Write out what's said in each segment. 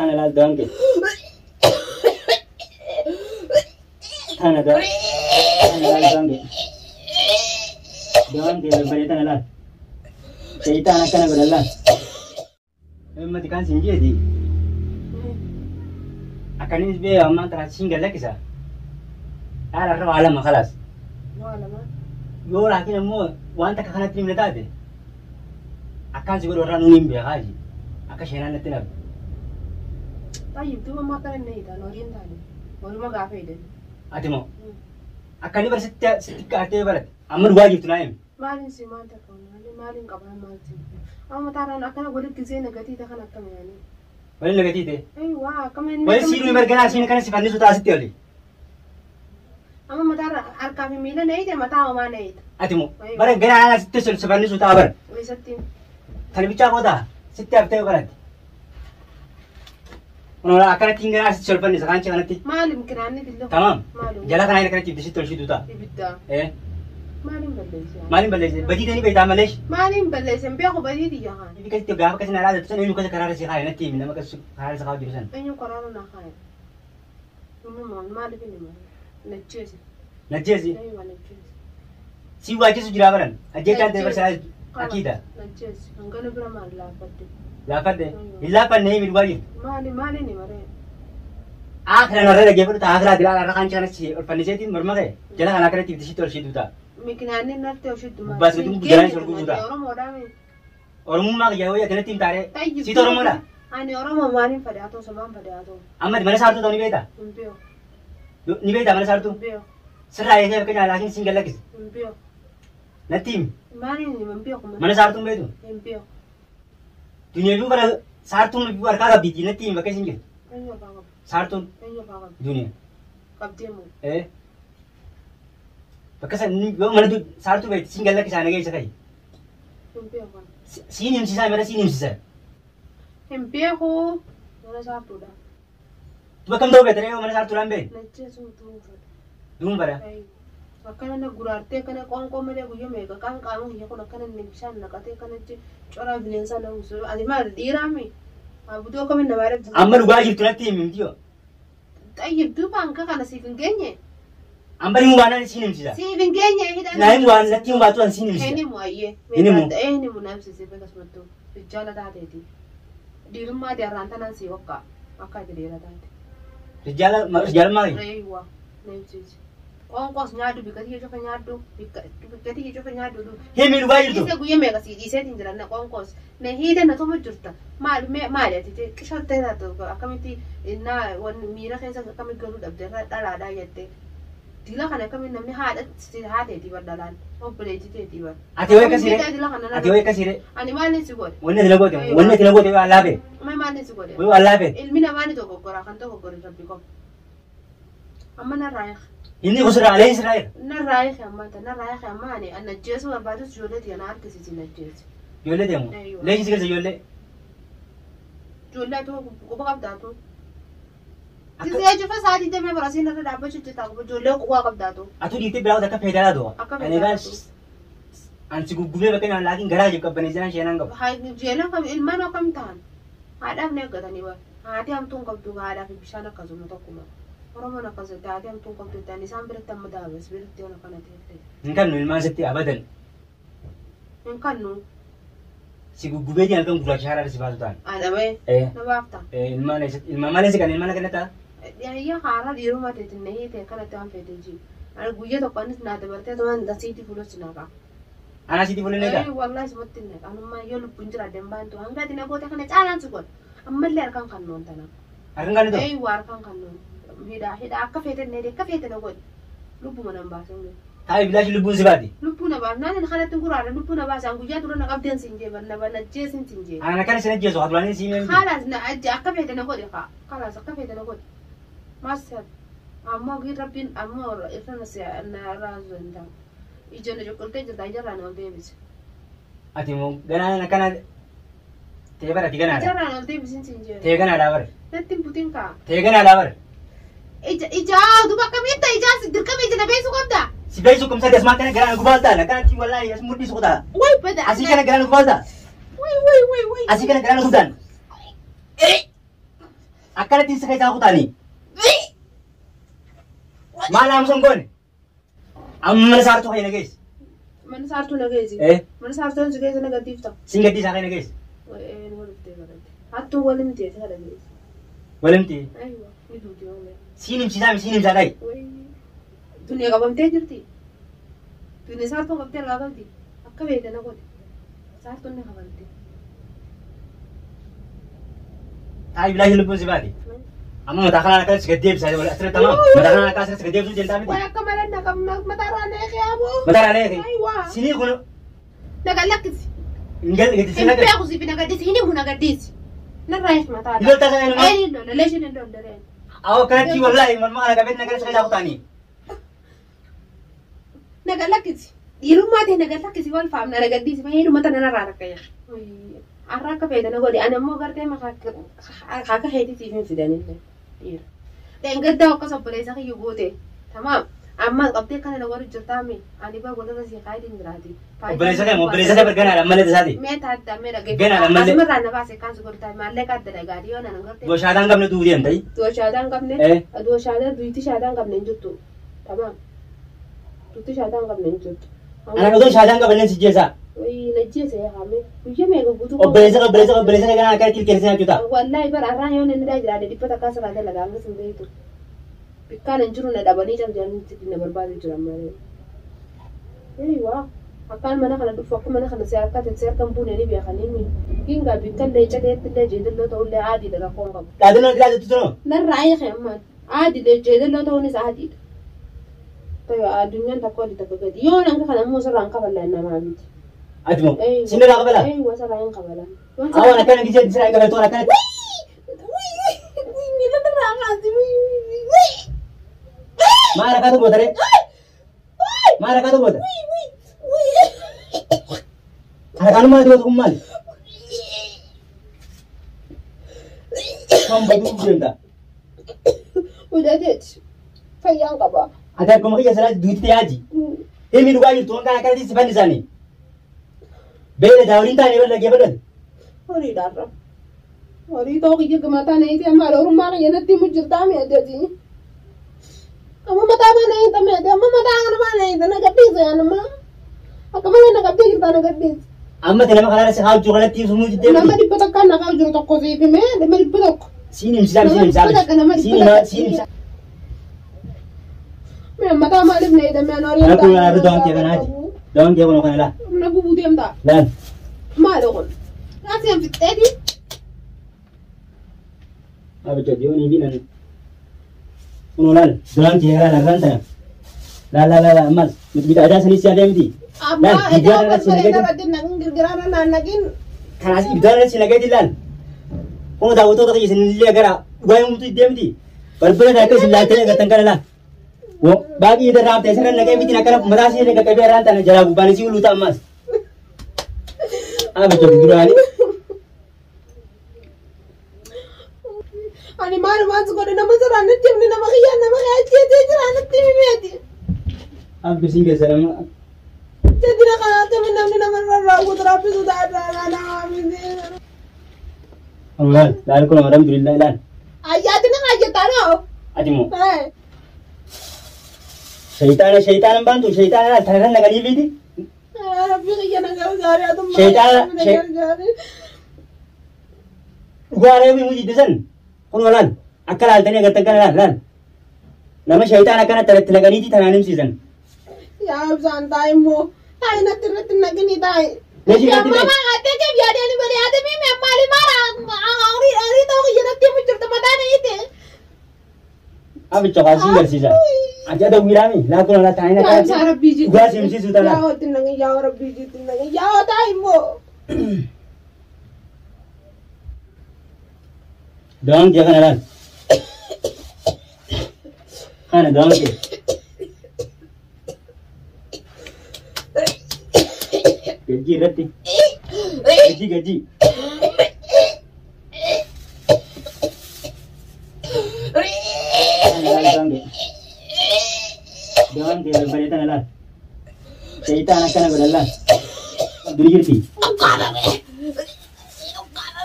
Tana laal dawaan kee. Tana dawaan. Tana laal dawaan kee. Dawaan kee barbaree tana laal. Shaytaan akkana godhan laal. Ummati kaan siin jeeti. Akkanis bee ammaan tana siin gad lakkisa. Dhaala irra waa lama kalaas. Waa lama. Yoo laakiin ammoo waan takka kanatti himne taate akkaan si godhu irraa nuun hin beekaa ji. Akka sheenaan natti nafe. Tayyib duuba ammaa akkana inni hiitan horiin taane. Horuma gaafa hidhan. Ati moo akka inni bara sitti sitti qaatee barate amma dhugaa jirtu naa himi. Maaliin si maal takka maali maaliin qabaa maal si. Amma mataarraan akkana walitti gisee nagatii ta kan akkami yaani. Waliin nagatii ta'e. Eywaa akkami inni. Wali siinuu marganaa siin kana si fannisu ta'a sitti oli. Amma mataarra harkaa fi miila na hiite mataa homaa na hiita. Ati moo bara ganaa anaa sitti si fannisu ta'a bara. Eessatti? Tani bichaa koo ta'a sitti haftee kanatti. Kun akkanatti hin ganaa sitti ol fannisa kaanchi kanatti. Maali mikiraanni dilloo? Tamaam. Maali? Jala kanaa akkanatti ibiddi sitti ol shiitu ta'a. Ibidda. Eh. Maaliin balleesse? Maaliin balleesse? Badii tani beektaa maleesh. Maaliin balleesse? Hin beeku badii tiyya kaan. Ifi akkasitti gaafa akkasii na laatatu san eenyu akkasa karaarra si kaa'e natti himi nama akkas karaarra si kaa'u jiru san. Eenyu karaarra na kaa'e? Inni maal maaliif inni maal? Najjeese. Najjeesi. Eeywa najjeese. Si waachisu jiraa baran. Ajjeechaan ta'e barsaa akiida. Najjeese. Hangana bira maal laaffadde? Laaffadde. Hin laaffanne himi dhugaa jirtu. Maali maali inni maree? Akira narra dhaggeeffadhu ta'a akiraa dilaa irra kaan kanas ol fanniseetiin morma kee jala kana akkanatti ibiddi sitti ol shiitu ta'a. Mikinaanni nartee oshiddu maal? Gubbaas gadi jalaan ol guutuu ta'a. Oromoodhaa mee? Oromummaa kiyya wayii akkanatti hin taane. Tayyib. Siit Oromoodha. Ani Oromoo maaliin fadhaa ta'u samaan fadhaa ta'u? Amma mana saartuu ta'u ni beektaa? Hin beeku. Ni beektaa mana saartuu? Hin beeku. Sirraa eegee fakkeenya laakiin siin gallakkise. Hin beeku. Natti himi. Maaliin hin beeku? Mana saartuu hin beektu? Hin beeku. Duniyaa bara saartuun harkaa qabdiitii natti himi bakka isin jirtu. Eenyu harkaa qabdi? Saartuun Eenyu harkaa qabdi? duniyaa. Qabdee moo? Eh. Bakka san yoo mana saartuu beekti siin gallakkisaa nageessa ka'i. Hin beeku. Siin himsisaa mara siin himsisaa. Hin beeku. Mana saartuudha. Tu akkam ta'uu beekta yoo mana saartuudhaan beekte? Najjeesuu du'uun fadha. Duun bara. Akkana na guraartee akkana qoonqoo malee guyyaa meeqa qaama qaama kiyya kun akkana inni bishaan naqatee akkana coraa bineensaa na uwwisu. Ati maal dhiiraa mi? Abudoo akkamiin namaa dhabdu? Amma dhugaa jirtu natti himi miti yoo. Xayyib duuba hanka kana siif hin geenye? Amma himu baanaan siin himsisa. Siif hin geenye hidhaan. Naa himu waan natti himu baatu an siin Hin himsisa. himu ayyee. Hin himu. Hin himu na himsise akkasumattuu. Rijjaala taateeti. Dhiirummaa ta'e irraan tanaan sii hokkaa. Akka ati dhiira taate. Rijjaala rijjaalummaa kiyya. Reeywa na himsise. Qoonqoos nyaadhu bikka tiyya cufa nyaadhu bikka tiyya cufa nyaadhu. Himi dhugaa jirtu. Dhiisee guyyaa meeqa sii dhiiseetiin jira na qoonqoos. Na hiite na tuma jirta. Maali maali ati qishottee taatu akkamitti na miira keessa akkamitti galuu dhabde irra dhalaadhaa jettee. Dila kana akkamitti namni haadha haateetii bar dhalaan obboleettii teetii bar. Ati wayi akkasii ree? Ati wayi akkasii ree? Ani maalin si godhe? Wanni ati na goote wanni ati na goote waa laafee. Maalin si godhe? Waa laafee. Ilmi namaa ni dogoggora kan dogoggore rabbi qofa. Amma narraa hiika. Inni kun sirraa alee sirraa hiika. Narraa hiika ammaa ta narraa hiika ammaa ani an ajjeesuu barbaadus ijoollee tiyya na harkisiisi na ajjeesi. Ijoollee deemu. Leenji si galcha ijoollee. Ijoollee atu quba qabdaatu. Gisee cufa sa'aatii damee barasiin irra dhaabbachuu jirta ijoollee quba qabdaatu. Atuu dhiiftee biraa akka feedaraa du'a. Akka Ani egaa feedaraa an si guggubee bakka naan laakiin garaa jib qabbanee jiran sheenaan qabu. Jeelan kam ilmaan akkam ta'an haadhaaf ni eeggatanii bara. Haati hamtuun qabdu haadhaaf bishaan akkasuma tokkuma. Oromoon akkasuma haati hamtuun qabdu ta'an isaan biratti amma daabes biratti waan akkana ta'e. Hin kannu ilmaan sitti abadan. Hin kannu. Si guggubeetiin halkan gurraacha haaraa si baasu ta'an. Adamee. Na baafta. Ilmaan eessatti ilmaan malee si kan ilmaan akka ta'a. Yaa haaraa dhiirummaa teetiin na hiite akkanatti waan feete jiru. Ani guyyaa tokko anis naa dabartee tumaan asiitii fuulus naa qa'a. Anaa siitii fuullee neeqa? Wallahi sumatti hin neeqa. Anummaa yoo lubbuun jira addaan baantu hanga ati na goote kana caalaan si godha. Ammallee harkaan kan noon tana. Harkaan kan ta'u? Waa harkaan kan noon. Hidhaa hidhaa akka feete needhe akka feete na godhe. Lubbuma nan baasin. Taa'i bilaashi lubbuun si baati. Lubbuu na baas. Naan kanatti guraadha lubbuu na baas. Guyyaa dura na qabdeen siin jee na ajjeesin siin jee. Ana kana sin ajjeesu haa duraanii sii meemti. Khalaas na ajje akka feete na godhe haa. Khalaas akka feete na godhe. Maas ammoo giin rabbiin ammoo irra na si na raasu hin ta'u. Ija na cuqqultee jirta ijarraa na ol deebise. Ati immoo ganaan akkana ta'ee bara ati ganaadha. Ijarraa na ol deebisin siin jee. Ta'ee ganaadhaa bara. Natti hin butin kaa. Ta'ee ganaadhaa bara. Ija ija duuba akkamitti ijaa dirqama ija na beeksuu qabda. Si beeksuu kumsa asuma kana garaan gubaal ta'a kanatti wallaahi as mudhii suqtaa. Way bada. Asii kana garaan gubaal ta'a. Way way way way. Asii kana garaan gubdaan. Akkanatti isa keessaa kutaanii. Maal aamusan goone? Amma mana saartuu kan na geessi. Mana saartuu na geessi. Mana saartuun si keessa na gaddiifta. Siin gaddiisaa kan na geessi. Hattuu waliin ta'e kana geessi. Waliin ta'e. Aywa ni duuti oole. Siin himsiisaa siin himsaa dhayi. Duniyaa qabamtee jirti. Duniyaa saartuu qabdee irraa qabdi. Akka beekte na godhe. Saartuun ni qabamte. Taayi bilaa lubbuun si baate. Amma mataa kanaan akkas gad deebisaa asirratti tamaam. Mataa kanaan akkas gad deebisuu jentaa miti. Way akka malee mataarraa neeqee aboo. Mataarraa neeqee. Aywa. Sinii kun. Naga lakkisi. Hin gaddiisi Hin beeku siif na gaddiisi hin himu na gaddiisi. Narraa eef mataa. Hin loltaa sana ilmaa. Hin lola leeshin hin lola. Awwa kanatti wallaahi morma kana qabee naga isa kutaanii. Naga lakkisi. Dhiirummaa ta'e naga lakkisi wal faamna na gaddiisi fayyaduma tana narraa rakka yaa. Arra akka feete na godhe ani ammoo gartee maqaa heetiitiif hin fidanillee dhiira. Dheengaddaa akkas obboleessa kiyya goote tamaam amma qabdee kana na godhu jirtaami ani bar walirra sii kaayidin jiraati. Obboleessa kee obboleessa kee ganaadha ammallee tasaati. Mee taadda mee dhagee. Ganaadha ammallee. Asumarraa na baase kaan si godhu maallee adda dhagaadhi yoo nan gartee. Du'a shaataan qabne duudii hin ta'i. Du'a shaataan qabne. Du'a shaataan duyti shaataan qabne hin jirtu. Tamaam. Duyti shaataan qabne hin jirtu. Ana osoo shaataan qabne si jeesaa. Najjeese yaame guyyaa meeqa guutuu. Obboleessa obboleessa obboleessa kee ganaa akka kilkeessa nyaachuu ta'a. Wallaahi bara arraan yoo inni jiraate dhibba takkaa sabaa dalagaa ammas hin beektu. Bikkaan hin jiru na dhabanii cabjanii na barbaadu jiran malee. Eeyyuu akkaan mana kana dhufu akka mana kana si harkatiin si harkaan buune ni beekanii mi. Gingaa bikkaan leenca ta'etti illee jeedalloo ta'ullee adiidha rakkoon qabu. Dhaadannoo dhiyaatu tunoo. Narraa eeqe ammaan adiidha jeedalloo ta'uunis adiidha. Addunyaan takka olii takka gadi yoo nanka kana immoo sirraan kaballaan namaa miti. Ati moo sinirraa kabalaa? Eeyyuu sirraa hin kabalan. Awwaan akkana gisee sirraa hin kabaltu akkana. Maal rakkaatu goota ree? Maal rakkaatu goota? Harkaan maal gootu kun maali? Kan baduu deemta. Udateeti. Fayyaan qaba. Ati akkuma kiyya sanaa duuti ta'aaji. Himi dhugaa jirtu waan kana akkanatti si fannisanii. Beela daawwaliin taa'anii bala dhagee badhate. Horiidhaarra. Horii ta'uu kiyya gamataa na hiite amma orummaa kiyya natti himu jirtaa mi adeeti. Amma mataa baana hiita mi ade amma mataa kana baana hiita na gadhiise yaanuma. Akka malee na qabdee jirtaa na gadhiise. Amma nama kanaarra si haajuu kanatti sumuu jiddee. Nama dhibba takkaan na kaa'u jiru tokko siif himee nama dhibba tokko. Siin himsisaa siin himsisaa. Siin himaa siin himsisaa. Mee mataa maaliif na hiita mee horii. Ana kun alaabaa dawaan kee kanaati. Dawaan kee kun kana laa. Na gubuu deemtaa. Laal. Maali kun? Raasiyaan fixxeeti. Abicha diyoonii fi nan. Kun laal dawaan kee laal arraan tana. Laal laal laal ammas miti aadaa sanis yaadee miti. Abbaa edaa barbaadee irratti naqin girgiraana naannaqin. Kanaas ibidaan irratti naqeeti laal. Kun daawwattoota kiyya isinillee gara dhugaa himtu deemti. Balbala akka isin laaltanii agartan kana laal. Baaqii irraa haftee sirra naqee miti akkana mataa ishee qaqqabee irraan tana jalaa gubbaan isii uluuta ammas. Abicha duraanii. Ani maalumaan si godhe nama sirraa natti himne nama kiyyaan nama kiyyaa jira natti himeeti. Abbi siin keessa nama. Jadina kanaatti namni nama irra raawwatu raabbisu taa'aa nama miti. Laal laal kun alhamdulillah laal. Ayyaatina kaayyataa noo. Ati moo. Shayitaana shayitaana baantu shayitaana laal tana kan naqanii fiiti. Rabbi kiyya na gargaari atummaa. Shayitaana dhugaa reebi mujiddisan kun laal akka laaltanii agartan kana laal laal. Nama shayitaana akkana tanatti naqaniiti tanaan himsiisan. Yaa ibsaan taa'e immoo taa'e natti irratti naqini taa'e. Mama ate ke yaadani bari ate mi me maali mara horii horii ta'uu kiyya natti himu jirta mataa na hiite. Abicha kaasii garsiisa. Ati ada wiiraami laa kun laa taa'ee Yaa ibsaa rabbii jitti. Dhugaa si himsiisuu tana. Yaa hootti naqin yaa rabbii jitti naqin yaa taa'e immoo. Dawaan kee kana laal. Kana dawaan kee. Gajji irratti. Gajji gajji. Kana laal dawaan kee. Dawaan kee barbaadee tana laal. Shayitaana akkana godhan laal. Duri jirti.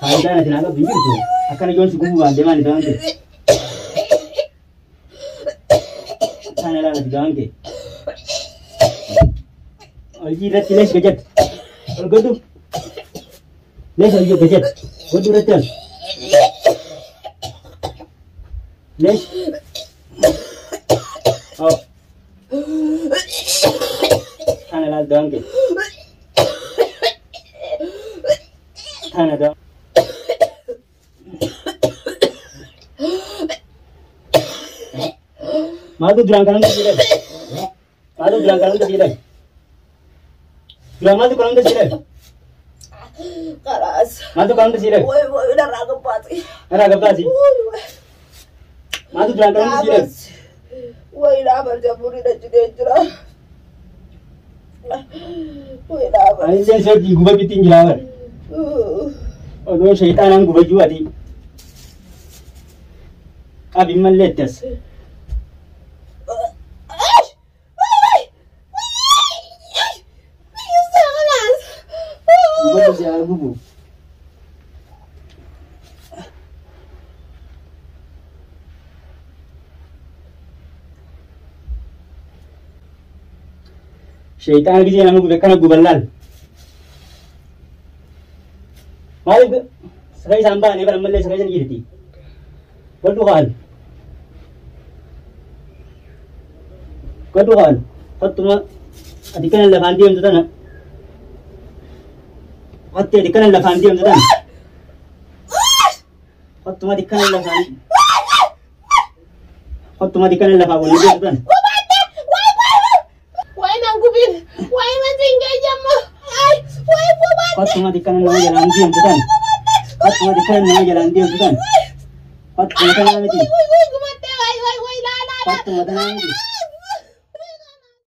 Faayidaan ati naa qabdu hin jirtu. Akkana yoon si gubuu baante maali dawaan kee. Kana laala dawaan kee. Hojii irratti lees gajat. Ol godhu. Lees hojii gajat. Godhu irratti ol. Lees. Oh. Kana laala dawaan kee. Kana dawaan. Maaltu duraan kan hunda siidhan? Maaltu duraan kan hunda siidhan? Duraan maaltu kan hunda siidhan? Kalaas. Maaltu kan hunda siidhan? Way way narraa gabbaati. Narraa gabbaati? Maaltu duraan kan hunda siidhan? Way dhaabal jabuuri dhachitee jira. Way dhaabal. Ani illee soojii gubachitti hin jiraa bara. Odoo shayxaanaan gubachuu ati. Qabi mallee itti as. Gubatu si haa gubu. Shayxaan gisee nama gube akkana guban laal. Maaliif saka isaan baanee bara mallee saka isan jirti. Godhu qaal. Godhu qaal. Fattuma ati kana lafaan deemtu tana. Fatti ati kana lafaan deemtu tana. Fattuma ati kana lafaan. Fattuma ati kana lafaan waliin deemtu tana. Way nan gubin. Way masin jamma. Ay, way gubatte. Fattuma ati kana nama jalaan deemtu tana. Fattuma ati kana nama jalaan deemtu tana. Fattuma tana miti. Way way gubatte. Way way way la la la. Fattuma tana miti.